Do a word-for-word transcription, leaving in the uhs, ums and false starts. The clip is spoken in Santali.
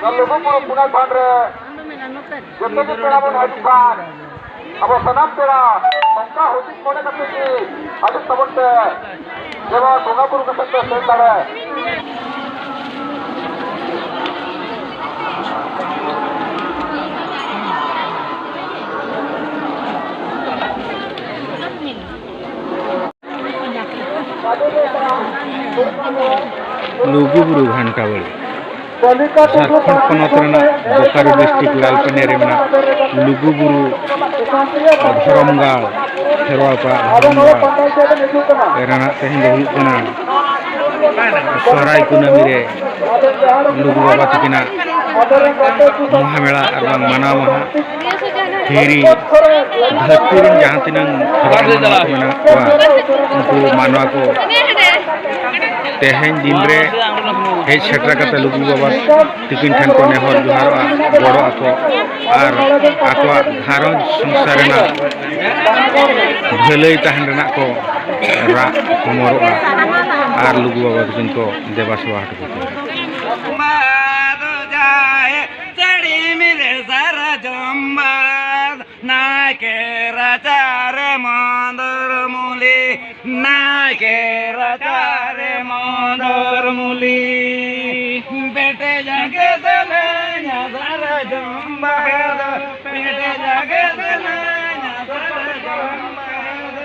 ᱞᱩᱜᱩᱵᱩᱨᱩ ᱯᱩᱱᱟᱹᱭ ᱛᱷᱟᱱ ᱨᱮ ᱡᱚᱛᱚ ᱜᱮ ᱯᱮᱲᱟ ᱵᱚᱱ ᱦᱤᱡᱩᱜ ᱠᱷᱟᱱ, ᱟᱵᱚ ᱥᱟᱱᱟᱢ ᱯᱮᱲᱟ ᱱᱚᱝᱠᱟ ᱦᱩᱫᱤᱥ ᱢᱚᱱᱮ ᱠᱟᱛᱮ ᱜᱮ ᱦᱤᱡᱩᱜ ᱛᱟᱵᱚᱱ ᱯᱮ᱾ ᱡᱮᱢᱚᱱ ᱵᱚᱸᱜᱟ ᱵᱩᱨᱩ ᱠᱟᱛᱮ ᱯᱮ ᱥᱮᱱ ᱫᱟᱲᱮ᱾ ᱞᱩᱜᱩᱵᱩᱨᱩ ᱜᱷᱟᱱᱴᱟᱵᱟᱲᱤ, ᱡᱷᱟᱲᱠᱷᱚᱸᱰ ᱯᱚᱱᱚᱛ ᱨᱮᱱᱟᱜ ᱵᱳᱠᱟᱨᱳ ᱰᱤᱥᱴᱨᱤᱠᱴ ᱞᱟᱞᱯᱟᱱᱤᱭᱟ ᱨᱮ ᱢᱮᱱᱟᱜ ᱞᱩᱜᱩᱵᱩᱨᱩ ᱫᱷᱚᱨᱚᱢ ᱜᱟᱲ, ᱠᱷᱮᱨᱣᱟᱞ ᱯᱟᱲᱟ ᱫᱷᱚᱨᱚᱢ ᱜᱟᱲ ᱨᱮᱱᱟᱜ ᱛᱮᱦᱮᱧ ᱫᱚ ᱦᱩᱭᱩᱜ ᱠᱟᱱᱟ ᱥᱚᱦᱨᱟᱭ ᱠᱩᱱᱟᱹᱢᱤ ᱨᱮ ᱞᱩᱜᱩ ᱵᱟᱵᱟ ᱛᱟᱹᱠᱤᱱᱟᱜ ᱢᱚᱦᱟ ᱢᱮᱞᱟ ᱟᱨ ᱵᱟᱝ ᱢᱟᱱᱟᱣ ᱢᱟᱦᱟ᱾ ᱫᱷᱤᱨᱤ ᱫᱷᱟᱹᱨᱛᱤ ᱨᱮᱱ ᱡᱟᱦᱟᱸ ᱛᱤᱱᱟᱹᱝ ᱦᱚᱲ ᱢᱟᱱᱣᱟ ᱠᱚ ᱢᱮᱱᱟᱜ ᱠᱚᱣᱟ, ᱩᱱᱠᱩ ᱢᱟᱱᱣᱟ ᱠᱚ ᱛᱮᱦᱮᱧ ᱫᱤᱱ ᱨᱮ ᱦᱮᱡ ᱥᱮᱴᱮᱨ ᱠᱟᱛᱮ ᱞᱩᱜᱩ ᱵᱟᱵᱟ ᱛᱤᱠᱤᱱ ᱴᱷᱮᱱ ᱠᱚ ᱱᱮᱦᱚᱨ ᱡᱚᱦᱟᱨᱚᱜᱼᱟ, ᱜᱚᱲᱚᱜ ᱟᱠᱚ ᱟᱨ ᱟᱠᱚᱣᱟᱜ ᱜᱷᱟᱨᱚᱸᱡᱽ ᱥᱚᱝᱥᱟᱨ ᱨᱮᱱᱟᱜ ᱵᱷᱟᱹᱞᱟᱹᱭ ᱛᱟᱦᱮᱱ ᱨᱮᱱᱟᱜ ᱠᱚ ᱨᱟᱜ ᱦᱚᱢᱚᱨᱚᱜᱼᱟ ᱟᱨ ᱞᱩᱜᱩ ᱵᱟᱵᱟ ᱛᱟᱹᱠᱤᱱ ᱠᱚ ᱫᱮᱵᱟ ᱥᱮᱵᱟ ᱦᱚᱴᱚ ᱠᱟᱠᱚᱣᱟ᱾ ᱥᱟᱨᱡᱚᱢ ᱵᱟᱦᱟ ᱫᱚ ᱱᱟᱭᱠᱮ ᱨᱟᱪᱟᱨᱮ ᱢᱚᱸᱫᱚᱨ ᱢᱩᱞᱤ, ᱱᱟᱭᱠᱮ ᱨᱟᱪᱟᱨᱮ ᱢᱚᱸᱫᱚᱨ ᱢᱩᱞᱤ᱾ ᱵᱮᱴᱮ ᱡᱟᱜᱮ ᱥᱮᱞᱮᱧᱟ ᱥᱟᱨᱡᱚᱢ ᱵᱟᱦᱟ ᱫᱚ, ᱵᱮᱴᱮ ᱡᱟᱜᱮ ᱥᱮᱞᱮᱧᱟ ᱥᱟᱨᱡᱚᱢ ᱵᱟᱦᱟ ᱫᱚ᱾